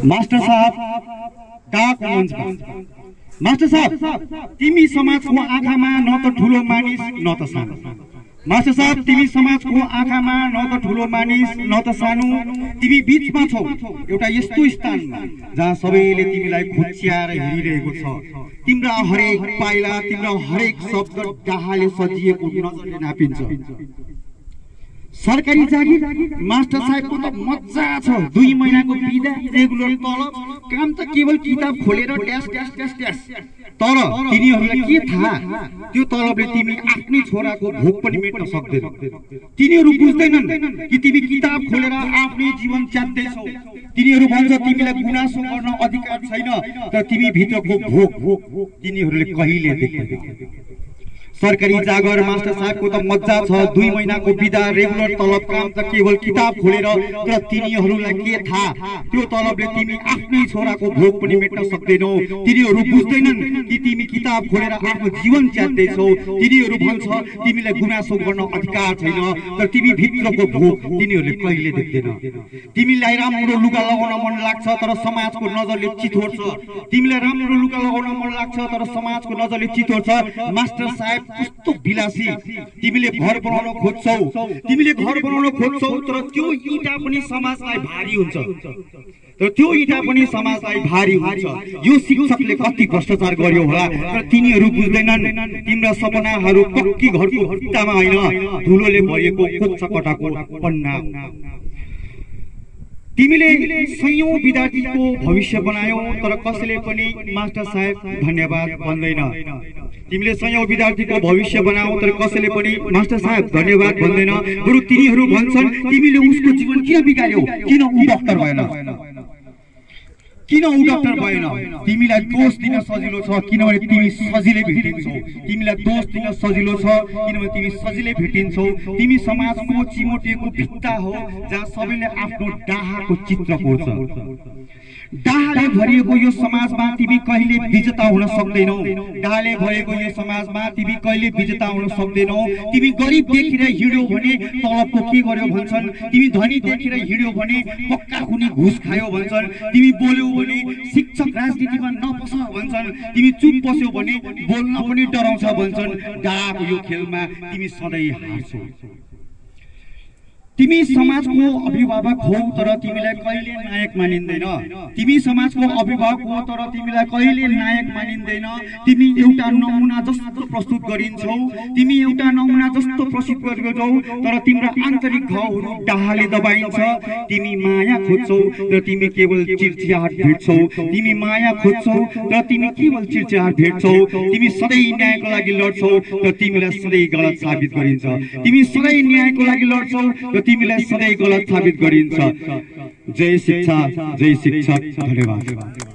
Master साहब डाक मञ्चमा मास्टर साहब तिमी समाजको आँखामा न त ठुलो मानिस न त सानो। मास्टर साहब तिमी समाजको आँखामा न त ठुलो मानिस न त सानो, तिमी बीचमा छौ एउटा यस्तो स्थानमा जहाँ सबैले तिमीलाई खुच्याएर हिँडिरहेको छ। तिम्रा हरेक पाइला तिम्रो हरेक शब्द डाहाले सजिएको नजरले नापिन्छ। सरकारी जागिर मास्टर साहेबको त मजा छ, 2 महिनाको बिदा, रेगुलर तलब, काम त केवल किताब खोलेर ड्यास ड्यास ड्यास ड्यास। तर तिनीहरूलाई के थाहा त्यो तलबले तिमी आफ्नै छोराको भोक पनि मेट्न सक्दैन। तिनीहरू बुझ्दैनन् कि तिमी किताब खोलेर आफ्नै जीवन च्यात्दैछौ। तिनीहरू भन्छ तिमीलाई गुनासो गर्न अधिकार छैन, तर तिमी भित्रको भोक तिनीहरूले कहिले देख्दैन। सरकारी जागर मास्टर साहबको त मजा छ, 2 महिनाको बिदा, रेगुलर तलब, काम त केवल किताब खोलेर। तर तिनीहरूलाई के थाहा त्यो तलबले तिमी आफ्नै छोराको भोक पनि मेट्न सक्दैनौ। तिनीहरू बुझ्दैनन् कि तिमी किताब खोलेर आफ्नो जीवन च्यात्दैछौ। तिनीहरू भन्छ तिमीलाई गुनासो गर्न अधिकार छैन, तर तिमी भित्रको भोक तिनीहरूले कहिले देख्दैन। तिमीलाई राम्रो लुगा लगाउन मन लाग्छ तर समाजको नजरले चितोर्छ। तिमीलाई राम्रो लुगा लगाउन मन लाग्छ तर समाजको नजरले चितोर्छ। मास्टर साहेब कस्तो विलासी, तिमीले घर बनाउन खोज्छौ, तिमीले घर बनाउन खोज्छौ, तर त्यो इटा पनि समाजलाई भारी हुन्छ। तर त्यो इटा पनि समाजलाई भारी हुन्छ। यो शिक्षकले कति भ्रष्टाचार गर्यो होला, तर तिनीहरू बुझ्दैनन् तिम्रा सपनाहरू पक्की घरको भित्तामा होइन, धुलोले भरिएको कोच्चाकटाको पन्ना। तिमीले सयौं विद्यार्थीको भविष्य बनायौ, तर कसैले पनि मास्टर साहेब धन्यवाद भन्दैन। तिमीले सयौं विद्यार्थीको भविष्य बनाऊ, तर कसैले पनि मास्टर साहेब धन्यवाद भन्दैन। बरु तिनीहरू भन्छन् तिमीले उसको जीवन किन बिगार्यौ, किन ऊ डाक्टर भएन, किन ऊ डाक्टर भएन। तिमीलाई दोष दिन सजिलो छ किनभने तिमी सजिलै भेटिन्छौ। तिमीलाई दोष दिन सजिलो छ किनभने तिमी सजिलै भेटिन्छौ। तिमी समाजको चिमोटिएको भित्ता हो जहाँ सबैले आफ्नो डाहाको चित्र कोर्छ। डाहाले भरिएको यो समाजमा तिमी कहिले विजेता हुन सक्दैनौ। डाहाले भरिएको यो समाजमा तिमी कहिले विजेता हुन सक्दैनौ। तिमी गरिब देखेर हिँड्यौ भने तलबको के गर्यो भन्छन्, तिमी धनी देखेर हिँड्यौ भने पक्का कुनै घुस खायो भन्छन्, तिमी बोल्यौ भने शिक्षक राजनीतिमा नपस भन्छन्, तिमी चुप बस्यौ भने बोल्न पनि डराउँछ भन्छन्। डाहाको यो खेलमा तिमी सधैँ हार्छौ। तिमी समाजको अभिभावक हौ तर तिमीलाई कहिले नायक मानिँदैन। तिमी समाजको अभिभावक हौ तर तिमीलाई कहिले नायक मानिँदैन। तिमी एउटा नमुना जस्तो प्रस्तुत गरिन्छौ, तिमी एउटा नमुना जस्तो प्रस्तुत गरिन्छौ, तर तिम्रा आन्तरिक घाउहरू डाहाले दबाइन्छ। तिमी माया खोज्छौ तर तिमी केवल चिर्चियाट भेट्छौ। तिमी माया खोज्छौ तर तिमी केवल चिर्चियाट भेट्छौ। तिमी सधैँ न्यायको लागि लड्छौ तर तिमीलाई सधैँ गलत साबित गरिन्छ। तिमी सधैँ न्यायको लागि लड्छौ र तिमीलाई सधैँ गलत साबित गरिन्छ। जय शिक्षा, जय शिक्षक, धन्यवाद।